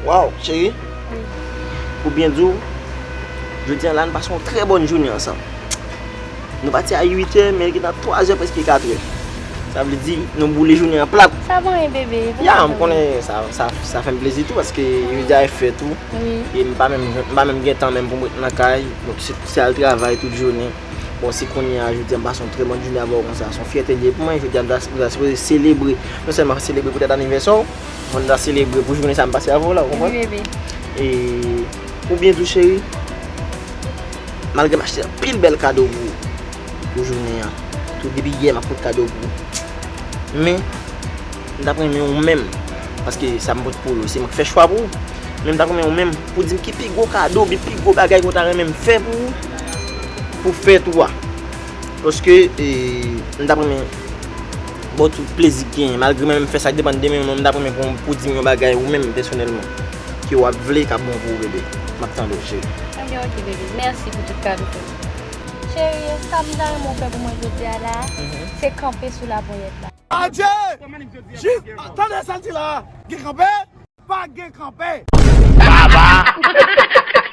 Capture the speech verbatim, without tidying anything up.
Waw, cheri. Wi. Pou byen di w, jodi a la, nou pase yon trè bòn jounen ansanm. Nou pati a uit è, men li gentan twa zè, prèske kat è. Sa vle di, nou boule jounen an plat. Sa bon, wi, bebe. Ya, m konnen sa, sa, sa fè m plezi tou, paske jodi a e fèt ou. Wi. E m pa menm, m pa menm gen tan menm pou m ret nan kay. Donk, se, se al travay tout jounen. Bon, se kounye a, jodi a, m pase yon trè bòn jounen avè w konsa. Se yon fyète li ye pou mwen. Jodi a, m ta, m ta sipoze selebre. Non sèlman selebre poutèt anivèsè w, men m ta selebre pou jounen sa m pase avè w la, ou konprann? Wi, bebe. E pou byen di w, cheri, malgre m achte anpil bèl kado pou ou, pou jounen an. Tout depi yè, m ap pot kado pou ou. Men, m t ap renmen ou menm, paske sa m pot pou ou, se mwen k fè chwa pou ou. Men m t ap renmen ou menm pou di m ki pi gwo kado, oubyen pi gwo bagay ke w ta renmen m fè pou ou, pou fèt ou a. Paske, e, m t ap renmen ba w tout plezi k genyen. Malgre mwen menm fè sa k depann de mwen, men m t ap renmen pou, pou di m yon bagay ou menm pèsonèlman ke w ap vle k ap bon pou ou, bebe. M ap tande w, cheri. Ebyen, oke, bebe. Mèsi pou tout kado pou mwen. Cheri, sa m ta renmen w fè pou mwen jodi a la, se kanpe sou laponyèt la. Adje! Jis, tande sa l di la, gen kanpe? Pa gen kanpe! Baba!